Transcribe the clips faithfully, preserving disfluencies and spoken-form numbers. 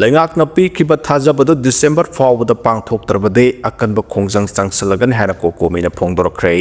ꯂꯩꯉꯥꯛꯅ ꯄꯤꯈꯤꯕ ꯊꯥꯖꯕꯗꯨ ꯗꯤꯁꯦꯝꯕꯔ ꯐꯥꯎꯕꯗ ꯄꯥꯡꯊꯣꯛꯇ꯭ꯔꯕꯗꯤ ꯑꯀꯟꯕ ꯈꯣꯡꯖꯪ ꯆꯪꯁꯤꯜꯂꯒꯅꯤ ꯍꯥꯏꯅ ꯀꯣꯀꯣꯃꯤꯅ ꯐꯣꯡꯗꯣꯔꯛꯈ꯭ꯔꯦ꯫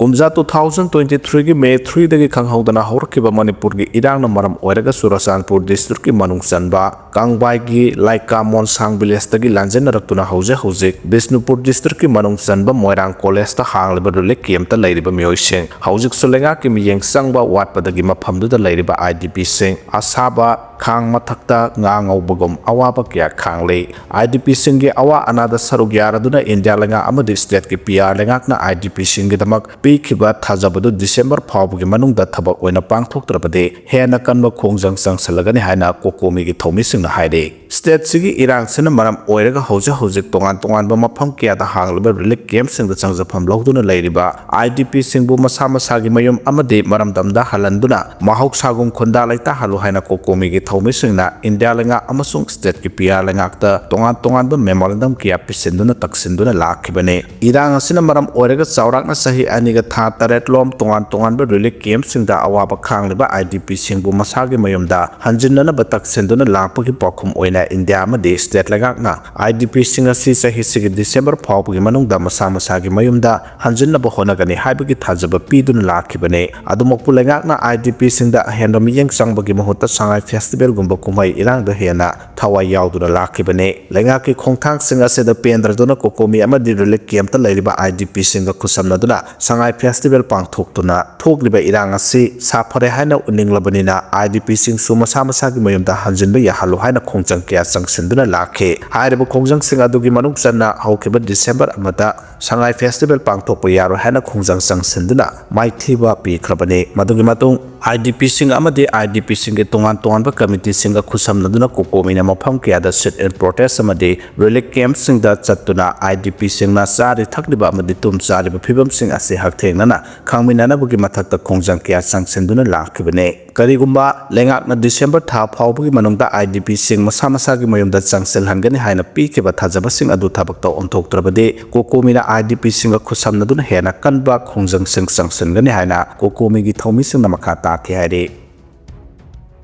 ꯀꯨꯝꯖꯥ two thousand twenty three ꯒꯤ May three ꯗꯒꯤ ꯈꯪꯍꯧꯗꯅ ꯍꯧꯔꯛꯈꯤꯕ ꯃꯅꯤꯄꯨꯔꯒꯤ ꯏꯔꯥꯡꯅ ꯃꯔꯝ ꯑꯣꯏꯔꯒ ꯆꯨꯔꯆꯥꯟꯄꯨꯔ district ꯀꯤ ꯃꯅꯨꯡ ꯆꯟꯕ ꯀꯥꯡꯕꯥꯏꯒꯤ ꯂꯥꯏꯀꯥ ꯃꯣꯟꯁꯥꯡ village ꯇꯒꯤ ꯂꯥꯟꯖꯦꯟꯅꯔꯛꯇꯨꯅ ꯍꯧꯖꯤꯛ ꯍꯧꯖꯤꯛ ꯕꯤꯁꯅꯨꯄꯨꯔ district ꯀꯤ ꯃꯅꯨꯡ ꯆꯟꯕ ꯃꯣꯏꯔꯥꯡ college ꯇ ꯍꯥꯡꯂꯤꯕ relief camp ꯇ ꯂꯩꯔꯤꯕ ꯃꯤꯑꯣꯏꯁꯤꯡ ꯍꯧꯖꯤꯛꯁꯨ ꯂꯩꯉꯥꯛꯀꯤ ꯃꯤꯠꯌꯦꯡ ꯆꯪꯕ ꯋꯥꯠꯄꯗꯒꯤ ꯃꯐꯝꯗꯨꯗ ꯂꯩꯔꯤꯕ IDP ꯁꯤꯡ ꯑꯁꯥꯕ ꯈꯥꯡ ꯃꯊꯛꯇ ꯉꯥ ꯉꯧꯕꯒꯨꯝ ꯑꯋꯥꯕ ꯀꯌꯥ ꯈꯥꯡꯂꯤ꯫ IDP ꯁꯤꯡꯒꯤ ꯑꯋꯥ ꯑꯅꯥꯗ ꯁꯔꯨꯛ ꯌꯥꯔꯗꯨꯅ ꯏꯟꯗꯤꯌꯥ ꯂꯩꯉꯥꯛ ꯑꯃꯗꯤ state ꯀꯤ PR ꯂꯩꯉꯥꯛꯅ IDP ꯁꯤꯡꯒꯤꯗꯃꯛ ꯄꯤꯈꯤꯕ ꯊꯥꯖꯕꯗꯨ ꯗꯤꯁꯦꯝꯕꯔ ꯐꯥꯎꯕꯒꯤ ꯃꯅꯨꯡꯗ ꯊꯕꯛ ꯑꯣꯏꯅ ꯄꯥꯡꯊꯣꯛꯇ꯭ꯔꯕꯗꯤ ꯍꯦꯟꯅ ꯀꯟꯕ ꯈꯣꯡꯖꯪ ꯆꯪꯁꯤꯜꯂꯒꯅꯤ ꯍꯥꯏꯅ ꯀꯣꯀꯣꯃꯤꯒꯤ ꯊꯧꯃꯤꯁꯤꯡꯅ ꯍꯥꯏꯔꯤ꯫ State ꯁꯤꯒꯤ ꯏꯔꯥꯡꯁꯤꯅ ꯃꯔꯝ ꯑꯣꯏꯔꯒ ꯍꯧꯖꯤꯛ ꯍꯧꯖꯤꯛ ꯇꯣꯉꯥꯟ ꯇꯣꯉꯥꯟꯕ ꯃꯐꯝ ꯀꯌꯥꯗ ꯍꯥꯡꯂꯤꯕ relief camp ꯁꯤꯡꯗ ꯆꯪꯖꯐꯝ ꯂꯧꯗꯨꯅ ꯂꯩꯔꯤꯕ IDP ꯁꯤꯡꯕꯨ ꯃꯁꯥ ꯃꯁꯥꯒꯤ ꯃꯌꯨꯝ ꯑꯃꯗꯤ ꯃꯔꯝꯗꯝꯗ ꯍꯜꯍꯟꯗꯨꯅ ꯃꯍꯧꯁꯥꯒꯨꯝ ꯈꯨꯟꯗꯥ ꯂꯩꯇꯥꯍꯜꯂꯨ ꯍꯥꯏꯅ ꯀꯣꯀꯣꯃꯤꯒꯤ ꯊꯧꯃꯤꯁꯤꯡꯅ ꯏꯟꯗꯤꯌꯥ ꯂꯩꯉꯥꯛ ꯑꯃꯁꯨꯡ state ꯀꯤ PR ꯂꯩꯉꯥꯛꯇ ꯇꯣꯉꯥꯟ ꯇꯣꯉꯥꯟꯕ memorandum ꯀꯌꯥ ꯄꯤꯁꯤꯟꯗꯨꯅ ꯇꯛꯁꯤꯟꯗꯨꯅ ꯂꯥꯛꯈꯤꯕꯅꯤ꯫ ꯏꯔꯥꯡ ꯑꯁꯤꯅ ꯃꯔꯝ ꯑꯣꯏꯔꯒ ꯆꯥꯎꯔꯥꯛꯅ ꯆꯍꯤ ꯑꯅꯤꯒ ꯊꯥ ꯇꯔꯦꯠ ꯂꯣꯝ ꯇꯣꯉꯥꯟ ꯇꯣꯉꯥꯟꯕ relief camp ꯁꯤꯡꯗ ꯑꯋꯥꯕ ꯈꯥꯡꯂꯤꯕ IDP ꯁꯤꯡꯕꯨ ꯃꯁꯥꯒꯤ ꯃꯌꯨꯝꯗ ꯍꯟꯖꯤꯟꯅꯅꯕ ꯇꯛꯁꯤꯟꯗꯨꯅ ꯂꯥꯛꯄꯒꯤ ꯄꯥꯎꯈꯨꯝ ꯑꯣꯏꯅ ꯏꯟꯗꯤꯌꯥ ꯑꯃꯗꯤ state ꯂꯩꯉꯥꯛꯅ IDP ꯁꯤꯡ ꯑꯁꯤ ꯆꯍꯤꯁꯤꯒꯤ ꯗꯤꯁꯦꯝꯕꯔ ꯐꯥꯎꯕꯒꯤ ꯃꯅꯨꯡꯗ ꯃꯁꯥ ꯃꯁꯥꯒꯤ ꯃꯌꯨꯝꯗ ꯍꯟꯖꯤꯟꯅꯕ ꯍꯣꯠꯅꯒꯅꯤ ꯍꯥꯏꯕꯒꯤ ꯊꯥꯖꯕ ꯄꯤꯗꯨꯅ ꯂꯥꯛꯈꯤꯕꯅꯤ꯫ ꯑꯗꯨꯃꯛꯄꯨ ꯂꯩꯉꯥꯛꯅ IDP ꯁꯤꯡꯗ ꯑꯍꯦꯟꯕ ꯃꯤꯠꯌꯦꯡ ꯆꯪꯕꯒꯤ ꯃꯍꯨꯠꯇ ꯁꯉꯥꯏ festival ꯒꯨꯝꯕ ꯀꯨꯝꯍꯩ ꯏꯔꯥꯡꯗ ꯍꯦꯟꯅ ꯊꯋꯥꯏ ꯌꯥꯎꯗꯨꯅ ꯂꯥꯛꯈꯤꯕꯅꯤ꯫ ꯂꯩꯉꯥꯛꯀꯤ ꯈꯣꯡꯊꯥꯡꯁꯤꯡ ꯑꯁꯤꯗ ꯄꯦꯟꯗ꯭ꯔꯗꯨꯅ ꯀꯣꯀꯣꯃꯤ ꯑꯃꯗꯤ relief camp ꯇ ꯂꯩꯔꯤꯕ IDP ꯁꯤꯡꯒ ꯈꯨꯠꯁꯝꯅꯗꯨꯅ ꯁꯉꯥꯏ festival ꯄꯥꯡꯊꯣꯛꯇꯨꯅ ꯊꯣꯛꯂꯤꯕ ꯏꯔꯥꯡ ꯑꯁꯤ ꯁꯥꯐꯔꯦ ꯍꯥꯏꯅ ꯎꯅꯤꯡꯂꯕꯅꯤꯅ IDP ꯁꯤꯡꯁꯨ ꯃꯁꯥ ꯃꯁꯥꯒꯤ ꯃꯌꯨꯝꯗ ꯍꯟꯖꯤꯟꯕ ꯌꯥꯍꯜꯂꯨ ꯍꯥꯏꯅ ꯈꯣꯡꯖꯪ ꯀꯌꯥ ꯆꯪꯁꯤꯟꯗꯨꯅ ꯂꯥꯛꯈꯤ꯫ ꯍꯥꯏꯔꯤꯕ ꯈꯣꯡꯖꯪꯁꯤꯡ ꯑꯗꯨꯒꯤ ꯃꯅꯨꯡ ꯆꯟꯅ ꯍꯧꯈꯤꯕ ꯗꯤꯁꯦꯝꯕꯔ ꯑꯃꯗ ꯁꯉꯥꯏ festival ꯄꯥꯡꯊꯣꯛꯄ ꯌꯥꯔꯣꯏ ꯍꯥꯏꯅ ꯈꯣꯡꯖꯪ ꯆꯪꯁꯤꯟꯗꯨꯅ ꯃꯥꯏꯊꯤꯕ ꯄꯤꯈ꯭ꯔꯕꯅꯤ꯫ ꯃꯗꯨꯒꯤ ꯃꯇꯨꯡ IDP ꯁꯤꯡ ꯑꯃꯗꯤ IDP ꯁꯤꯡꯒꯤ ꯇꯣꯉꯥꯟ ꯇꯣꯉꯥꯟꯕ committee ꯁꯤꯡꯒ ꯈꯨꯠꯁꯝꯅꯗꯨꯅ ꯀꯣꯀꯣꯃꯤꯅ ꯃꯐꯝ ꯀꯌꯥꯗ sit in protest ꯑꯃꯗꯤ relief camp ꯁꯤꯡꯗ ꯆꯠꯇꯨꯅ IDP ꯁꯤꯡꯅ ꯆꯥꯔꯤ ꯊꯛꯂꯤꯕ ꯑꯃꯗꯤ ꯇꯨꯝ ꯆꯥꯔꯤꯕ ꯐꯤꯕꯝꯁꯤꯡ ꯑꯁꯤ ꯍꯛꯊꯦꯡꯅꯅ ꯈꯪꯃꯤꯟꯅꯅꯕꯒꯤ ꯃꯊꯛꯇ ꯈꯣꯡꯖꯪ ꯀꯌꯥ ꯆꯪꯁꯤꯟꯗꯨꯅ ꯂꯥꯛꯈꯤꯕꯅꯤ꯫ ꯀꯔꯤꯒꯨꯝꯕ ꯂꯩꯉꯥꯛꯅ ꯗꯤꯁꯦꯝꯕꯔ ꯊꯥ ꯐꯥꯎꯕꯒꯤ ꯃꯅꯨꯡꯗ IDP ꯁꯤꯡ ꯃꯁꯥ ꯃꯁꯥꯒꯤ ꯃꯌꯨꯝꯗ ꯆꯪꯁꯤꯜꯍꯟꯒꯅꯤ ꯍꯥꯏꯅ ꯄꯤꯈꯤꯕ ꯊꯥꯖꯕꯁꯤꯡ ꯑꯗꯨ ꯊꯕꯛꯇ ꯑꯣꯟꯊꯣꯛꯇ꯭ꯔꯕꯗꯤ ꯀꯣꯀꯣꯃꯤꯅ IDP ꯁꯤꯡꯒ ꯈꯨꯠꯁꯝꯅꯗꯨꯅ ꯍꯦꯟꯅ ꯀꯟꯕ ꯈꯣꯡꯖꯪꯁꯤꯡ ꯆꯪꯁꯤꯟꯒꯅꯤ ꯍꯥꯏꯅ ꯀꯣꯀꯣꯃꯤꯒꯤ ꯊꯧꯃꯤꯁꯤꯡꯅ ꯃꯈꯥ ꯇꯥꯈꯤ ꯍꯥꯏꯔꯤ꯫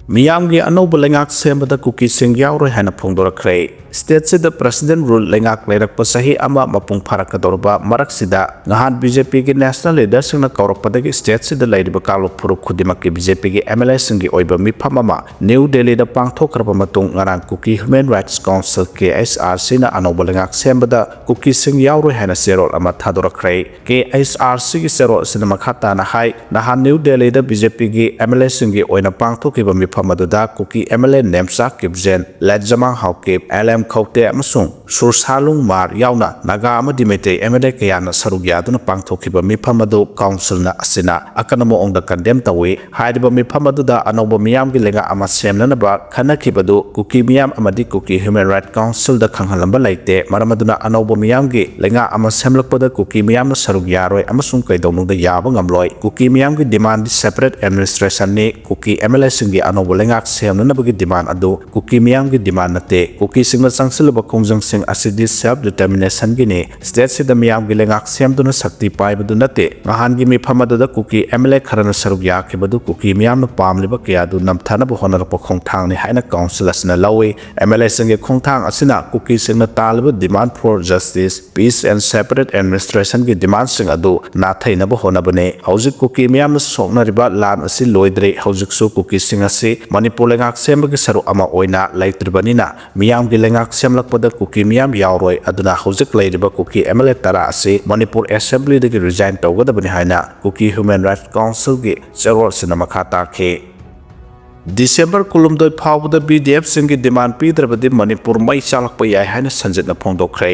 ꯃꯤꯌꯥꯝꯒꯤ ꯑꯅꯧꯕ ꯂꯩꯉꯥꯛ ꯁꯦꯝꯕꯗ ꯀꯨꯀꯤꯁꯤꯡ ꯌꯥꯎꯔꯣꯏ ꯍꯥꯏꯅ ꯐꯣꯡꯗꯣꯔꯛꯈ꯭ꯔꯦ꯫ State ꯁꯤꯗ President Rule ꯂꯩꯉꯥꯛ ꯂꯩꯔꯛꯄ ꯆꯍꯤ ꯑꯃ ꯃꯄꯨꯡ ꯐꯥꯔꯛꯀꯗꯧꯔꯕ ꯃꯔꯛꯁꯤꯗ, ꯉꯍꯥꯟ B J P ꯒꯤ National Leader ꯁꯤꯡꯅ ꯀꯧꯔꯛꯄꯗꯒꯤ state ꯁꯤꯗ ꯂꯩꯔꯤꯕ ꯀꯥꯡꯂꯨꯞ ꯐꯨꯔꯨꯞ ꯈꯨꯗꯤꯡꯃꯛꯀꯤ B J P ꯒꯤ M L A ꯁꯤꯡꯒꯤ ꯑꯣꯏꯕ ꯃꯤꯐꯝ ꯑꯃ New Delhi ꯗ ꯄꯥꯡꯊꯣꯛꯈ꯭ꯔꯕ ꯃꯇꯨꯡ, ꯉꯔꯥꯡ Kuki Human Rights Council, K H R C ꯅ ꯑꯅꯧꯕ ꯂꯩꯉꯥꯛ ꯁꯦꯝꯕꯗ ꯀꯨꯀꯤꯁꯤꯡ ꯌꯥꯎꯔꯣꯏ ꯍꯥꯏꯅ ꯆꯦꯔꯣꯜ ꯑꯃ ꯊꯥꯗꯣꯔꯛꯈ꯭ꯔꯦ꯫ K H R C ꯒꯤ ꯆꯦꯔꯣꯜ ꯑꯁꯤꯅ ꯃꯈꯥ ꯇꯥꯅ ꯍꯥꯏ, ꯅꯍꯥꯟ New Delhi ꯗ B J P ꯒꯤ M L A ꯁꯤꯡꯒꯤ ꯑꯣꯏꯅ ꯄꯥꯡꯊꯣꯛꯈꯤꯕ ꯃꯤꯐꯝ ꯑꯗꯨꯗ Kuki M L A Nemcha ꯀꯤꯞꯖꯦꯟ, Ledjamang Haokip, L M Khote ꯑꯃꯁꯨꯡ Sursanlung Hmar ꯌꯥꯎꯅ ꯅꯥꯒꯥ ꯑꯃꯗꯤ ꯃꯩꯇꯩ M L A ꯀꯌꯥꯅ ꯁꯔꯨꯛ ꯌꯥꯗꯨꯅ ꯄꯥꯡꯊꯣꯛꯈꯤꯕ ꯃꯤꯐꯝ ꯑꯗꯨ council ꯅ ꯑꯁꯤꯅ ꯑꯀꯟꯕ ꯃꯑꯣꯡꯗ condemn ꯇꯧꯏ꯫ ꯍꯥꯏꯔꯤꯕ ꯃꯤꯐꯝ ꯑꯗꯨꯗ ꯑꯅꯧꯕ ꯃꯤꯌꯥꯝꯒꯤ ꯂꯩꯉꯥꯛ ꯑꯃ ꯁꯦꯝꯅꯅꯕ ꯈꯟꯅꯈꯤꯕꯗꯨ ꯀꯨꯀꯤ ꯃꯤꯌꯥꯝ ꯑꯃꯗꯤ Kuki Human Rights Council ꯗ ꯈꯪꯍꯜꯂꯝꯕ ꯂꯩꯇꯦ꯫ ꯃꯔꯝ ꯑꯗꯨꯅ ꯑꯅꯧꯕ ꯃꯤꯌꯥꯝꯒꯤ ꯂꯩꯉꯥꯛ ꯑꯃ ꯁꯦꯝꯂꯛꯄꯗ ꯀꯨꯀꯤ ꯃꯤꯌꯥꯝꯅ ꯁꯔꯨꯛ ꯌꯥꯔꯣꯏ ꯑꯃꯁꯨꯡ ꯀꯩꯗꯧꯅꯨꯡꯗ ꯌꯥꯕ ꯉꯝꯂꯣꯏ꯫ ꯀꯨꯀꯤ ꯃꯤꯌꯥꯝꯒꯤ demand ꯗꯤ separate administration ꯅꯤ꯫ ꯀꯨꯀꯤ M L A ꯁꯤꯡꯒꯤ ꯑꯅꯧꯕ ꯂꯩꯉꯥꯛ ꯁꯦꯝꯅꯅꯕꯒꯤ demand ꯑꯗꯨ ꯀꯨꯀꯤ ꯃꯤꯌꯥꯝꯒꯤ demand ꯅꯠꯇꯦ꯫ ꯀꯨꯀꯤꯁꯤꯡꯅ ꯆꯪꯁꯤꯜꯂꯕ ꯈꯣꯡꯖꯪꯁꯤꯡ ꯑꯁꯤꯗꯤ self determination ꯒꯤꯅꯤ꯫ State ꯁꯤꯗ ꯃꯤꯌꯥꯝꯒꯤ ꯂꯩꯉꯥꯛ ꯁꯦꯝꯗꯨꯅ ꯁꯛꯇꯤ ꯄꯥꯏꯕꯗꯨ ꯅꯠꯇꯦ꯫ ꯅꯍꯥꯟꯒꯤ ꯃꯤꯐꯝ ꯑꯗꯨꯗ ꯀꯨꯀꯤ M L A ꯈꯔꯅ ꯁꯔꯨꯛ ꯌꯥꯈꯤꯕꯗꯨ ꯀꯨꯀꯤ ꯃꯤꯌꯥꯝꯅ ꯄꯥꯝꯂꯤꯕ ꯀꯌꯥ ꯑꯗꯨ ꯅꯝꯊꯅꯕ ꯍꯣꯠꯅꯔꯛꯄ ꯈꯣꯡꯊꯥꯡꯅꯤ ꯍꯥꯏꯅ council ꯑꯁꯤꯅ ꯂꯧꯏ꯫ M L A ꯁꯤꯡꯒꯤ ꯈꯣꯡꯊꯥꯡ ꯑꯁꯤꯅ ꯀꯨꯀꯤꯁꯤꯡꯅ ꯇꯥꯜꯂꯤꯕ demand for justice, peace and separate administration ꯒꯤ demand ꯁꯤꯡ ꯑꯗꯨ ꯅꯥꯊꯩꯅꯕ ꯍꯣꯠꯅꯕꯅꯤ꯫ ꯍꯧꯖꯤꯛ ꯀꯨꯀꯤ ꯃꯤꯌꯥꯝꯅ ꯁꯣꯛꯅꯔꯤꯕ ꯂꯥꯟ ꯑꯁꯤ ꯂꯣꯏꯗ꯭ꯔꯤ꯫ ꯍꯧꯖꯤꯛꯁꯨ ꯀꯨꯀꯤꯁꯤꯡ ꯑꯁꯤ ꯃꯅꯤꯄꯨꯔ ꯂꯩꯉꯥꯛ ꯁꯦꯝꯕꯒꯤ ꯁꯔꯨꯛ ꯑꯃ ꯑꯣꯏꯅ ꯂꯩꯇ꯭ꯔꯤꯕꯅꯤꯅ, ꯃꯤꯌꯥꯝꯒꯤ ꯂꯩꯉꯥꯛ ꯁꯦꯝꯂꯛꯄꯗ ꯀꯨꯀꯤ ꯃꯤꯌꯥꯝ ꯌꯥꯎꯔꯣꯏ꯫ ꯑꯗꯨꯅ ꯍꯧꯖꯤꯛ ꯂꯩꯔꯤꯕ ꯀꯨꯀꯤ M L A ꯇꯔꯥ ꯑꯁꯤ ꯃꯅꯤꯄꯨꯔ Assembly ꯗꯒꯤ resign ꯇꯧꯒꯗꯕꯅꯤ ꯍꯥꯏꯅ Kuki Human Rights Council ꯒꯤ ꯆꯦꯔꯣꯜ ꯑꯁꯤꯅ ꯃꯈꯥ ꯇꯥꯈꯤ꯫ December ꯀꯨꯟꯍꯨꯝꯗꯣꯏ ꯐꯥꯎꯕꯗ B D F ꯁꯤꯡꯒꯤ demand ꯄꯤꯗ꯭ꯔꯕꯗꯤ ꯃꯅꯤꯄꯨꯔ ꯃꯩ ꯆꯥꯛꯂꯛꯄ ꯌꯥꯏ ꯍꯥꯏꯅ ꯁꯟꯖꯤꯠꯅ ꯐꯣꯡꯗꯣꯛꯈ꯭ꯔꯦ꯫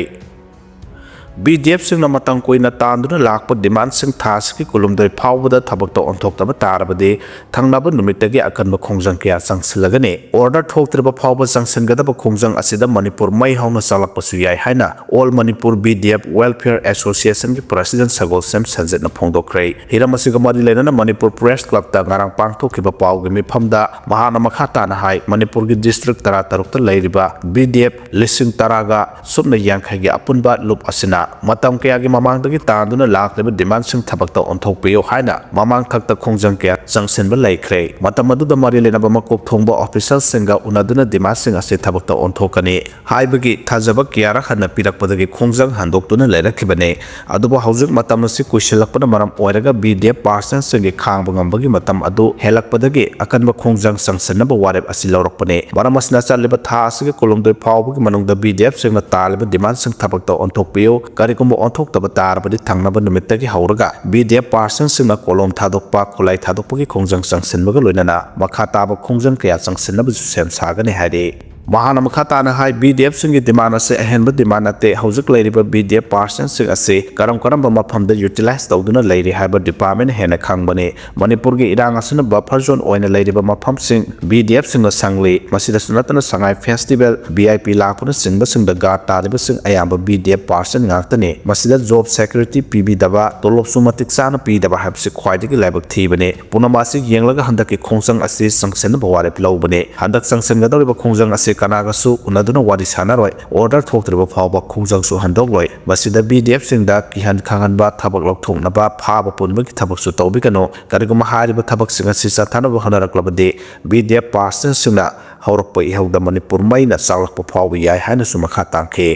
B D F ꯁꯤꯡꯅ ꯃꯇꯝ ꯀꯨꯏꯅ ꯇꯥꯟꯗꯨꯅ ꯂꯥꯛꯄ demand ꯁꯤꯡ ꯊꯥ ꯑꯁꯤꯒꯤ ꯀꯨꯟꯍꯨꯝꯗꯣꯏ ꯐꯥꯎꯕꯗ ꯊꯕꯛꯇ ꯑꯣꯟꯊꯣꯛꯇꯕ ꯇꯥꯔꯕꯗꯤ, ꯊꯪꯅꯕ ꯅꯨꯃꯤꯠꯇꯒꯤ ꯑꯀꯟꯕ ꯈꯣꯡꯖꯪ ꯀꯌꯥ ꯆꯪꯁꯤꯜꯂꯒꯅꯤ꯫ Order ꯊꯣꯛꯇ꯭ꯔꯤꯕ ꯐꯥꯎꯕ ꯆꯪꯁꯤꯟꯒꯗꯕ ꯈꯣꯡꯖꯪ ꯑꯁꯤꯗ ꯃꯅꯤꯄꯨꯔ ꯃꯩ ꯍꯧꯅ ꯆꯥꯛꯂꯛꯄꯁꯨ ꯌꯥꯏ ꯍꯥꯏꯅ All Manipur B D F Welfare Association ꯒꯤ President ꯁꯒꯣꯜꯁꯦꯝ ꯁꯟꯖꯤꯠꯅ ꯐꯣꯡꯗꯣꯛꯈ꯭ꯔꯦ꯫ ꯍꯤꯔꯝ ꯑꯁꯤꯒ ꯃꯔꯤ ꯂꯩꯅꯅ Manipur Press Club ꯇ ꯉꯔꯥꯡ ꯄꯥꯡꯊꯣꯛꯈꯤꯕ ꯄꯥꯎꯒꯤ ꯃꯤꯐꯝꯗ ꯃꯍꯥꯛꯅ ꯃꯈꯥ ꯇꯥꯅ ꯍꯥꯏ, ꯃꯅꯤꯄꯨꯔꯒꯤ district ꯇꯔꯥꯇꯔꯨꯛꯇ ꯂꯩꯔꯤꯕ B D F ꯂꯤꯁꯤꯡ ꯇꯔꯥꯒ ꯁꯨꯞꯅ ꯌꯥꯡꯈꯩꯒꯤ ꯑꯄꯨꯟꯕ ꯂꯨꯞ ꯑꯁꯤꯅ ꯃꯇꯝ ꯀꯌꯥꯒꯤ ꯃꯃꯥꯡꯗꯒꯤ ꯇꯥꯟꯗꯨꯅ ꯂꯥꯛꯂꯤꯕ ꯗꯤꯃꯥꯟꯁꯤꯡ ꯊꯕꯛꯇ ꯑꯣꯟꯊꯣꯛꯄꯤꯌꯨ ꯍꯥꯏꯅ ꯃꯃꯥꯡ ꯊꯛꯇ ꯈꯣꯡꯖꯪ ꯀꯌꯥ ꯆꯪꯁꯤꯟꯕ ꯂꯩꯈ꯭ꯔꯦ꯫ ꯃꯇꯝ ꯑꯗꯨꯗ ꯃꯔꯤ ꯂꯩꯅꯕ ꯃꯀꯣꯛ ꯊꯣꯡꯕ ꯑꯣꯐꯤꯁꯔꯁꯤꯡꯒ ꯎꯅꯗꯨꯅ ꯗꯤꯃꯥꯟꯁꯤꯡ ꯑꯁꯤ ꯊꯕꯛꯇ ꯑꯣꯟꯊꯣꯛꯀꯅꯤ ꯍꯥꯏꯕꯒꯤ ꯊꯥꯖꯕ ꯀꯌꯥꯔꯛ ꯍꯟꯅ ꯄꯤꯔꯛꯄꯗꯒꯤ ꯈꯣꯡꯖꯪ ꯍꯟꯗꯣꯛꯇꯨꯅ ꯂꯩꯔꯛꯈꯤꯕꯅꯤ꯫ ꯑꯗꯨꯕꯨ ꯍꯧꯖꯤꯛ ꯃꯇꯝ ꯑꯁꯤ ꯀꯨꯏꯁꯤꯜꯂꯛꯄꯅ ꯃꯔꯝ ꯑꯣꯏꯔꯒ ꯕꯤ ꯗꯤ ꯑꯦꯐ ꯄꯥꯔꯁꯟꯁꯤꯡꯒꯤ ꯈꯥꯡꯕ ꯉꯝꯕꯒꯤ ꯃꯇꯝ ꯑꯗꯨ ꯍꯦꯜꯂꯛꯄꯗꯒꯤ ꯑꯀꯟꯕ ꯈꯣꯡꯖꯪ ꯆꯪꯁꯤꯟꯅꯕ ꯋꯥꯔꯦꯞ ꯑꯁꯤ ꯂꯧꯔꯛꯄꯅꯤ꯫ ꯃꯔꯝ ꯑꯁꯤꯅ ꯆꯠꯂꯤꯕ ꯊꯥ ꯑꯁꯤꯒꯤ ꯀꯨꯟꯍꯨꯝꯗꯣꯏ ꯐꯥꯎꯕꯒꯤ ꯃꯅꯨꯡꯗ ꯕꯤ ꯗꯤ ꯑꯦꯐꯁꯤꯡꯅ ꯇꯥꯜꯂꯤꯕ ꯗꯤꯃꯥꯟꯁꯤꯡ ꯊꯕꯛꯇ ꯑꯣꯟꯊꯣꯛꯄꯤꯌꯨ꯫ ꯀꯔꯤꯒꯨꯝꯕ ꯑꯣꯟꯊꯣꯛꯇꯕ ꯇꯥꯔꯕꯗꯤ ꯊꯪꯅꯕ ꯅꯨꯃꯤꯠꯇꯒꯤ ꯍꯧꯔꯒ ꯕꯤ ꯗꯤ ꯑꯦꯐ ꯄꯥꯔꯁꯟꯁꯤꯡꯅ ꯀꯣꯂꯣꯝ ꯊꯥꯗꯣꯛꯄ, ꯈꯨꯠꯂꯥꯏ ꯊꯥꯗꯣꯛꯄꯒꯤ ꯈꯣꯡꯖꯪ ꯆꯪꯁꯤꯟꯕꯒ ꯂꯣꯏꯅꯅ ꯃꯈꯥ ꯇꯥꯕ ꯈꯣꯡꯖꯪ ꯀꯌꯥ ꯆꯪꯁꯤꯟꯅꯕꯁꯨ ꯁꯦꯝ ꯁꯥꯒꯅꯤ ꯍꯥꯏꯔꯤ꯫ ꯃꯍꯥꯛꯅ ꯃꯈꯥ ꯇꯥꯅ ꯍꯥꯏ, ꯕꯤ ꯗꯤ ꯑꯦꯐꯁꯤꯡꯒꯤ ꯗꯤꯃꯥꯟ ꯑꯁꯤ ꯑꯍꯦꯟꯕ ꯗꯤꯃꯥꯟ ꯅꯠꯇꯦ꯫ ꯍꯧꯖꯤꯛ ꯂꯩꯔꯤꯕ ꯕꯤ ꯗꯤ ꯑꯦꯐ ꯄꯥꯔꯁꯟꯁꯤꯡ ꯑꯁꯤ ꯀꯔꯝ ꯀꯔꯝꯕ ꯃꯐꯝꯗ ꯌꯨꯇꯤꯂꯥꯏꯖ ꯇꯧꯗꯨꯅ ꯂꯩꯔꯤ ꯍꯥꯏꯕ ꯗꯤꯄꯥꯔꯠꯃꯦꯟꯅ ꯍꯦꯟꯅ ꯈꯪꯕꯅꯤ꯫ ꯃꯅꯤꯄꯨꯔꯒꯤ ꯏꯔꯥꯡ ꯑꯁꯤꯅ ꯕꯐꯔ ꯖꯣꯟ ꯑꯣꯏꯅ ꯂꯩꯔꯤꯕ ꯃꯐꯝꯁꯤꯡ ꯕꯤ ꯗꯤ ꯑꯦꯐꯁꯤꯡꯅ ꯁꯪꯂꯤ꯫ ꯃꯁꯤꯗꯁꯨ ꯅꯠꯇꯅ ꯁꯉꯥꯏ ꯐꯦꯁꯇꯤꯚꯦꯜ, ꯚꯤ ꯑꯥꯏ ꯄꯤ ꯂꯥꯛꯄꯅꯆꯤꯡꯕꯁꯤꯡꯗ ꯒꯥꯔꯗ ꯇꯥꯔꯤꯕꯁꯤꯡ ꯑꯌꯥꯝꯕ ꯕꯤ ꯗꯤ ꯑꯦꯐ ꯄꯥꯔꯁꯟ ꯉꯥꯛꯇꯅꯤ꯫ ꯃꯁꯤꯗ ꯖꯣꯕ ꯁꯦꯀ꯭ꯌꯨꯔꯤꯇꯤ ꯄꯤꯕꯤꯗꯕ, ꯇꯣꯂꯣꯞꯁꯨ ꯃꯇꯤꯛ ꯆꯥꯅ ꯄꯤꯗꯕ ꯍꯥꯏꯕꯁꯤ ꯈ꯭ꯋꯥꯏꯗꯒꯤ ꯂꯥꯏꯕꯛ ꯊꯤꯕꯅꯤ꯫ ꯄꯨꯝꯅꯃꯛ ꯑꯁꯤ ꯌꯦꯡꯂꯒ ꯍꯟꯗꯛꯀꯤ ꯈꯣꯡꯖꯪ ꯑꯁꯤ ꯆꯪꯁꯤꯟꯅꯕ ꯋꯥꯔꯦꯞ ꯂꯧꯕꯅꯤ꯫ ꯍꯟꯗꯛ ꯆꯪꯁꯤꯟꯒꯗꯧꯔꯤꯕ ꯈꯣꯡꯖꯪ ꯑꯁꯤ ꯀꯅꯥꯒꯁꯨ ꯎꯅꯗꯨꯅ ꯋꯥꯔꯤ ꯁꯥꯟꯅꯔꯣꯏ꯫ ꯑꯣꯔꯗꯔ ꯊꯣꯛꯇ꯭ꯔꯤꯕ ꯐꯥꯎꯕ ꯈꯣꯡꯖꯪꯁꯨ ꯍꯟꯗꯣꯛꯂꯣꯏ꯫ ꯃꯁꯤꯗ ꯕꯤ ꯗꯤ ꯑꯦꯐꯁꯤꯡꯗ ꯀꯤꯍꯟ ꯈꯪꯍꯟꯕ, ꯊꯕꯛ ꯂꯧꯊꯣꯛꯅꯕ, ꯐꯥꯕ ꯄꯨꯟꯕꯒꯤ ꯊꯕꯛꯁꯨ ꯇꯧꯕꯤꯒꯅꯨ꯫ ꯀꯔꯤꯒꯨꯝꯕ ꯍꯥꯏꯔꯤꯕ ꯊꯕꯛꯁꯤꯡ ꯑꯁꯤ ꯆꯠꯊꯅꯕ ꯍꯣꯠꯅꯔꯛꯂꯕꯗꯤ ꯕꯤ ꯗꯤ ꯑꯦꯐ ꯄꯥꯔꯁꯟꯁꯤꯡꯅ ꯍꯧꯔꯛꯄ ꯏꯍꯧꯗ ꯃꯅꯤꯄꯨꯔ ꯃꯩꯅ ꯆꯥꯛꯂꯛꯄ ꯐꯥꯎꯕ ꯌꯥꯏ ꯍꯥꯏꯅꯁꯨ ꯃꯈꯥ ꯇꯥꯡꯈꯤ꯫